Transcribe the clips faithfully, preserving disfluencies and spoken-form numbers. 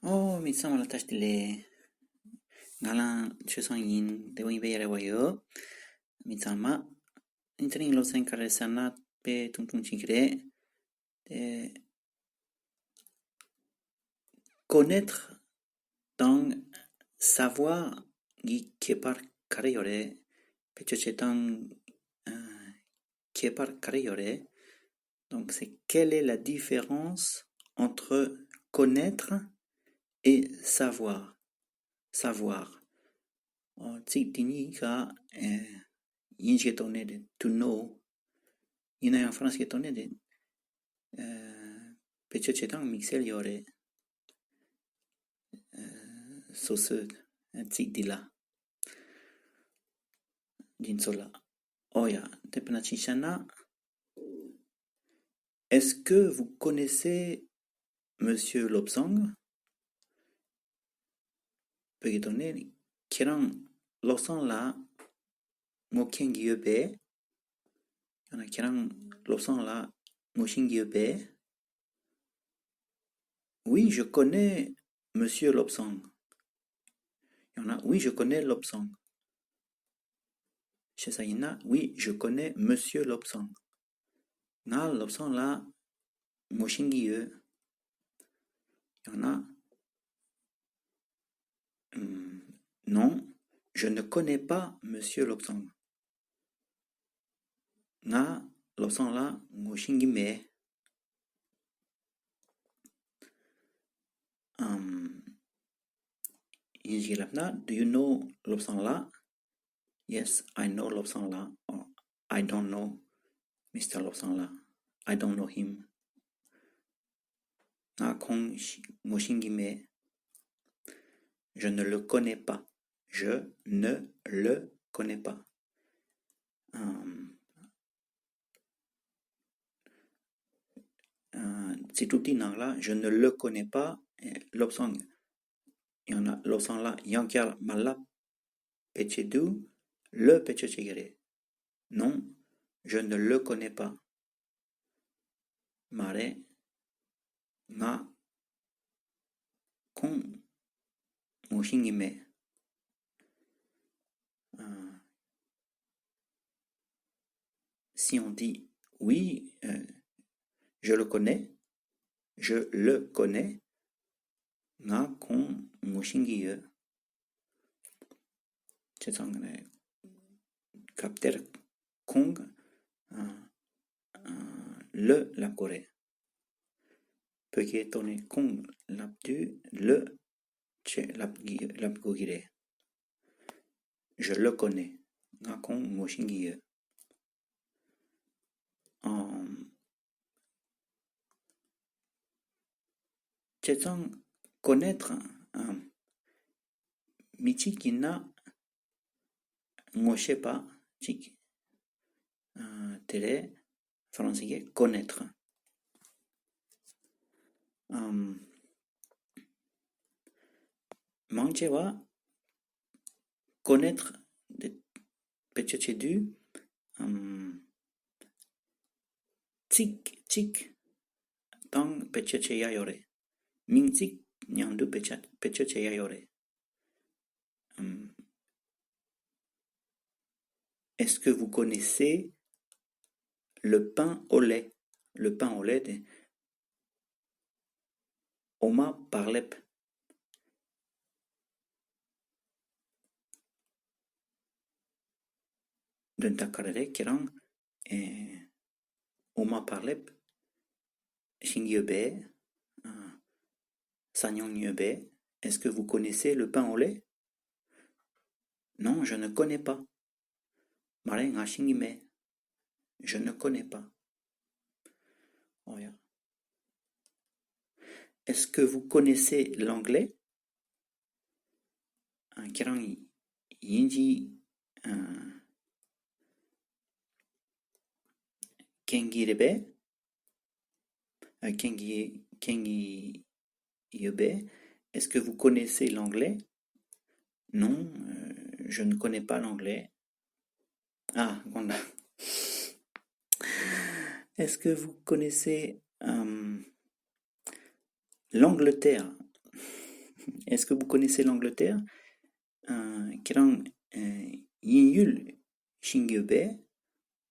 ཨོ། མི་ཚང་མ་ལ་བཀྲ་ཤིས་བདེ་ལེགས། ང་རང་ཆོས་བཟང་ཡིན། བདེ་པོ་ཡིན་པའི་ཡ་རེ་བ་ཡོད། མི་ཚང་མ། ཨིན་ཚེ་རིང་སློབ་ཚན་ག་རེ་ཟེར་ན་དཔེ་ཐུང་ཐུང་ཅིག་རེད། དེ། connaître དང་savoir གི་ཁྱད་པར་ག་རེ་ཡོད་རེད། བེད་སྤྱོད་བྱེད་སྟངས་ཨ་ཁྱད་པར་ག་རེ་ཡོད་རེད། Donc, c'est quelle est la différence entre connaître et savoir? Savoir. ཨོ། ཚིག་འདི་གཉིས་ཀ་ཨེ་དབྱིན་ཇིའི་ཐོག་ནས་to know ཡིན་ན་ཡང་ཧྥ་རན་སིའི་ཐོག་ནས་ཨེ་བེད་སྤྱོད་བྱེད་སྟངས་དམིགས་བསལ་ཡོད་རེད། ཨེ་སོ་སོའི་ཚིག་འདི་ལ། འདི་ཚོ་ལ། ཨོ་ཡ། དེ་དཔེར་ན་ཅིག་བཤད་ན། Est-ce que vous connaissez Monsieur Lobsang? བོད་ཀྱི་ཐོག་ནས་ཁྱེད་རང་བློ་བཟང་ལགས་ངོ་མཁྱེན་གྱི་ཡོད་པས། ཡང་ན་ཁྱེད་རང་བློ་བཟང་ལགས་ངོ་ཤེས་ཀྱི་ཡོད་པས། Oui, je connais Monsieur Lobsang. ཡང་ན། Oui, je connais Lobsang. ཞེས་ཡིན་ན། Oui, je connais Monsieur Lobsang. ང་བློ་བཟང་ལགས་ངོ་ཤེས་ཀྱི་ཡོད། ཡང་ན། ཨུམ། Non, je ne connais pas Monsieur Lobsang. ང་བློ་བཟང་ལགས་ངོ་ཤེས་ཀྱི་མེད། ཨམ། དབྱིན་ཇིའི་ལབ་ན། Do you know བློ་བཟང་ལགས? Yes, I know བློ་བཟང་ལགས། Or, I don't know Mister བློ་བཟང་ལགས། I don't know him. ང་ཁོང་ཤི- ངོ་ཤེས་ཀྱི་མེད། Je ne le connais pas. Je ne le connais pas. ཨམ། ཨ། ཚིག་གྲུབ་དེའི་ནང་ལ། Je ne le connais pas. ཨེ། བློ་བཟང་། ཡང་ན་བློ་བཟང་ལགས་ཡང་བསྐྱར་མ་ལབ། བེད་སྤྱོད་དུས་le བེད་སྤྱོད་བྱེད་ཀྱི་རེད། Non, je ne le connais pas. མ་རེད། ང་ཁོང་ངོ་ཤེས་ཀྱི་མེད། ཨ། Si on dit oui, euh, je le connais, je le connais, ང་ཁོང་ངོ་ཤེས་ཀྱི་ཡོད། བྱས་ཙང་ནས་སྐབས་དེར་ཁོང་ཨ་ཨ་le ལབ་དགོས་རེད། བོད་སྐད་ཐོག་ནས་ཁོང་ལབ་དུས་le ཅེས་ལབ་གི- ལབ་དགོས་ཀྱི་རེད། Je le connais. ང་ཁོང་ངོ་ཤེས་ཀྱི་ཡོད། ཨམ། བྱས་ཙང་connaître ཨམ། མི་གཅིག་ཡིན་ན་ངོ་ཤེས་པ་གཅིག་ཨ། དེ་རེད། ཧྥ་རན་སི་སྐད་connaître ཨམ། མང་ཆེ་བ་connaître དེ་བེད་སྤྱོད་བྱེད་དུས། ཨམ། ཚིག་གཅིག་དང་བེད་སྤྱོད་བྱེད་ཡ་ཡོད་རེད། མིང་ཚིག་མཉམ་དུ་བེད་སྤྱོད- བེད་སྤྱོད་བྱེད་ཡ་ཡོད་རེད། ཨམ། Est-ce que vous connaissez le pain au lait? Le pain au lait དེ། འོ་མ་བག་ལེབ། དོན་དག་ག་རེ་རེད། ཁྱེད་རང་ཨེ་འོ་མ་བག་ལེབ་ཤེས་ཀྱི་ཡོད་པས། ཨ། ཟ་མྱོང་ཡོད་པས། Est-ce que vous connaissez le pain au lait? Non, je ne connais pas. མ་རེད། ང་ཤེས་ཀྱི་མེད། Je ne connais pas. ཨོ་ཡ། Est-ce que vous connaissez l'anglais? ཨ། ཁྱེད་རང་དབྱིན་ཇི་ཨ་མཁྱེན་གྱི་རེད་པས། ཨ། མཁྱེན་གྱི- མཁྱེན་གྱི་ཡོད་པས། Est-ce que vous connaissez l'anglais? Non, euh, je ne connais pas l'anglais. ཨ། དགོངས་དག Est-ce que vous connaissez, euh, l'Angleterre? Est-ce que vous connaissez l'Angleterre? ཁྱེད་རང་དབྱིན་ཡུལ་ཤེས་ཀྱི་ཡོད་པས།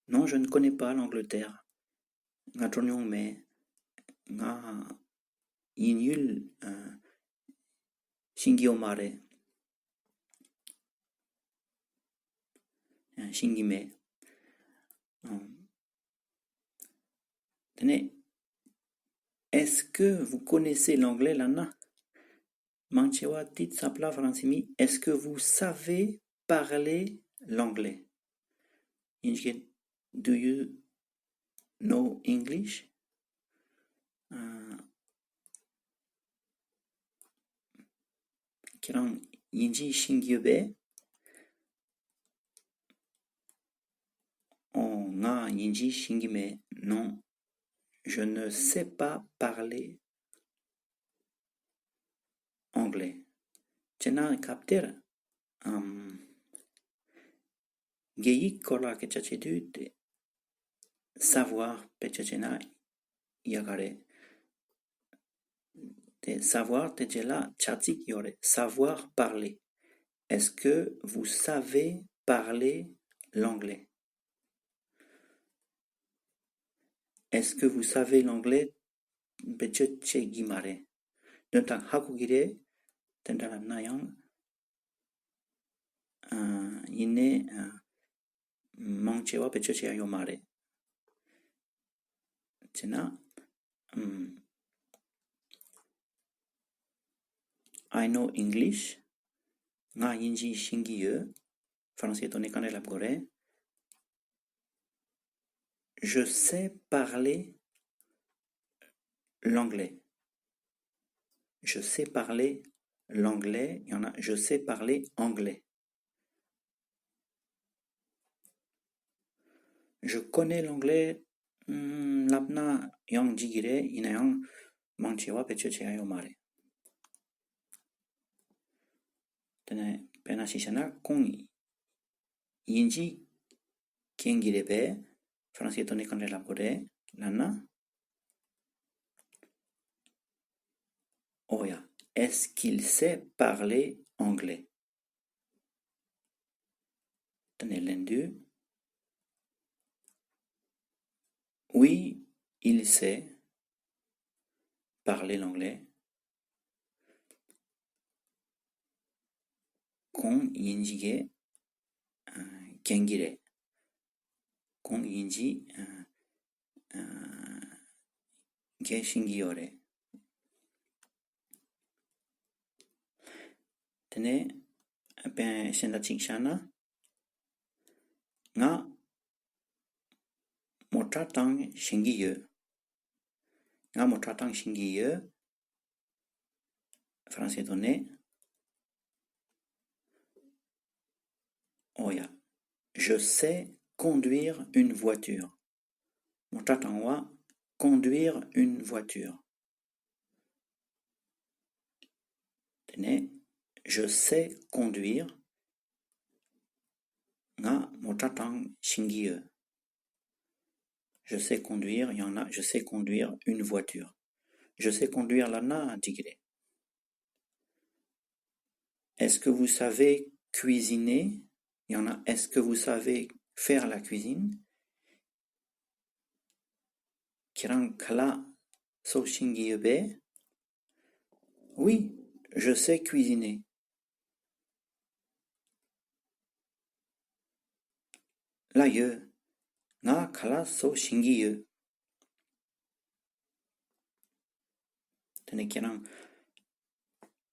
Non, je ne connais pas l'Angleterre. ང་འགྲོ་མྱོང་མེད། ང་དབྱིན་ཡུལ་ཤེས་ཀྱི་ཡོད་མ་རེད། ཤེས་ཀྱི་མེད། དེ་ནས། Est-ce que vous connaissez l'anglais? ལབ་ན། མང་ཆེ་བ་དེ་ཙམ་ལ་ཧྥ་རན་སི་མི། Est-ce que vous savez parler l'anglais? དབྱིན་ཇི། Do you know English? ཁྱེད་རང་དབྱིན་ཇི་ཤེས་ཀྱི་ཡོད་པས། ཨོ། ང་དབྱིན་ཇི་ཤེས་ཀྱི་མེད། Non, je ne sais pas parler anglais. བྱས་ན་སྐབས་དེར། ཨམ། རྒྱ་ཡིག་སྐོར་ལ་སྐད་ཆ་བྱེད་དུས་དེ། Savoir བེད་སྤྱོད་བྱས་ན་ཡག་ག་རེད། དེ་savoir དེ་རྗེས་ལ་བྱ་ཚིག་ཡོད་རེད། Savoir parler. Est-ce que vous savez parler l'anglais? Est-ce que vous savez l'anglais? བེད་སྤྱོད་བྱེད་ཀྱི་མ་རེད། དོན་དག་ཧ་གོ་གི་རེད། དེ་འདྲ་ལབ་ན་ཡང་། ཨ། ཡིན་ནའི། ཨ། མང་ཆེ་བ་བེད་སྤྱོད་བྱེད་ཡ་ཡོད་མ་རེད། བྱས་ན། ཨམ། I know English. ང་དབྱིན་ཇི་ཤེས་ཀྱི་ཡོད། ཧྥ་རན་སིའི་ཐོག་ནས་ག་འདྲ་ལབ་དགོས་རེད། Je sais parler l'anglais. Je sais parler l'anglais. ཡང་ན། Je sais parler anglais. Je connais l'anglais. ཨམ། ལབ་ན་ཡང་འགྲིག་གི་རེད། ཡིན་ན་ཡང་མང་ཆེ་བ་བེད་སྤྱོད་བྱེད་ཡ་ཡོད་མ་རེད། དེ་ནས་དཔེར་ན་ཞིག་བྱས་ན། ཁོང་དབྱིན་ཇི་མཁྱེན་གྱི་རེད་པས། ཧྥ་རན་སིའི་ཐོག་ནས་ག་འདྲ་ལབ་དགོས་རེད་ལབ་ན། Oh yeah, est-ce qu'il sait parler anglais? དེ་ནས་ལན་དུས། Oui, il sait parler l'anglais. ཁོང་དབྱིན་ཇི་གི་ཨ། མཁྱེན་གྱི་རེད། ཁོང་དབྱིན་ཇི་ཨ། ཨ། གི་ཤེས་ཀྱི་ཡོད་རེད། དེ་ནས་དཔེ་གཞན་དག་ཅིག་བཞག་ན། ང་མོ་ཊ་བཏང་ཤེས་ཀྱི་ཡོད། ང་མོ་ཊ་བཏང་ཤེས་ཀྱི་ཡོད། ཧྥ་རན་སིའི་ཐོག་ནས། Oh yeah, je sais conduire une voiture. མོ་ཊ་བཏང་བ། Conduire une voiture. དེ་ནས། Je sais conduire. ང་མོ་ཊ་བཏང་ཤེས་ཀྱི་ཡོད། Je sais conduire ཡང་ན། Je sais conduire une voiture. Je sais conduire ལབ་ན་འགྲིག་གི་རེད། Est-ce que vous savez cuisiner? ཡང་ན། Est-ce que vous savez faire la cuisine? ཁྱེད་རང་ཁ་ལག་བཟོ་ཤེས་ཀྱི་ཡོད་པས། Oui, je sais cuisiner. ལགས་ཡོད། ང་ཁ་ལག་བཟོ་ཤེས་ཀྱི་ཡོད། དེ་ནས་ཁྱེད་རང་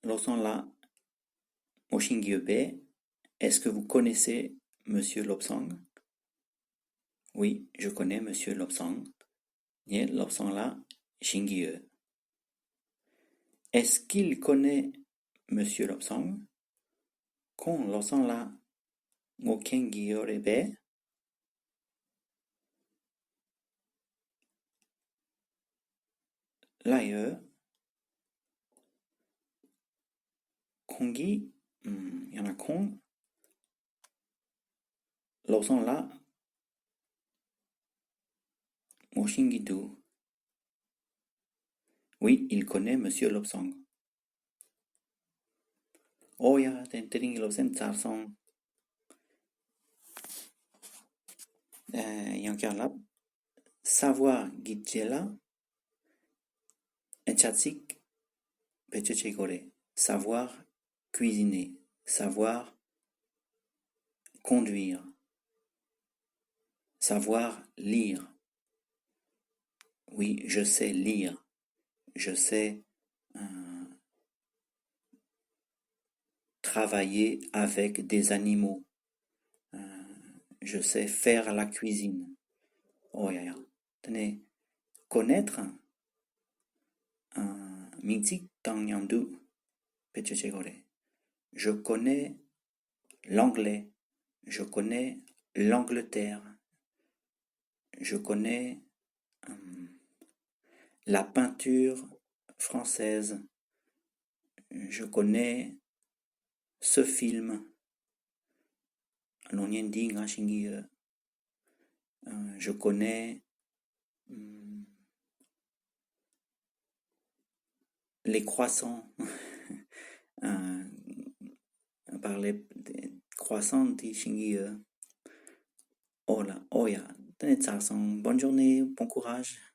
བློ་བཟང་ལགས་ངོ་ཤེས་ཀྱི་ཡོད་པས། Est-ce que vous connaissez Monsieur Lobsang? Oui, je connais Monsieur Lobsang. ངས་བློ་བཟང་ལགས་ཤེས་ཀྱི་ཡོད། Est-ce qu'il connaît Monsieur Lobsang? ཁོང་བློ་བཟང་ལགས་ངོ་མཁྱེན་གྱི་ཡོད་རེད་པས། ལགས་ཡོད། ཁོང་གིས། ཨམ། ཡང་ན་ཁོང་བློ་བཟང་ལགས་ངོ་ཤེས་ཀྱི་འདུག Oui, il connaît Monsieur Lobsang. ཨོ་ཡ། དེ་དེ་རིང་གི་སློབ་ཚན་ཚར་སོང་། ཨེ། ཡང་བསྐྱར་ལབ། Savoir གི་རྗེས་ལ་བྱ་ཚིག་བེད་སྤྱོད་བྱེད་དགོས་རེད། Savoir cuisiner, savoir conduire, savoir lire. Oui, je sais lire. Je sais, euh, travailler avec des animaux. Euh, je sais faire la cuisine. ཨོ་ཡ་ཡ། དེ་ནས་connaître ཨ། མིང་ཚིག་དང་མཉམ་དུ་བེད་སྤྱོད་བྱེད་དགོས་རེད། Je connais l'anglais. Je connais l'Angleterre. Je connais, euh, la peinture française. Je connais ce film. གློག་བརྙན་འདི་ང་ཤེས་ཀྱི་ཡོད། Euh, je connais, hum, les croissants. Euh, par les croissants འདི་ཤེས་ཀྱི་ཡོད། ཨོ་ལ། ཨོ་ཡ། དེ་ནས་ཚར་སོང་། Bonne journée, bon courage.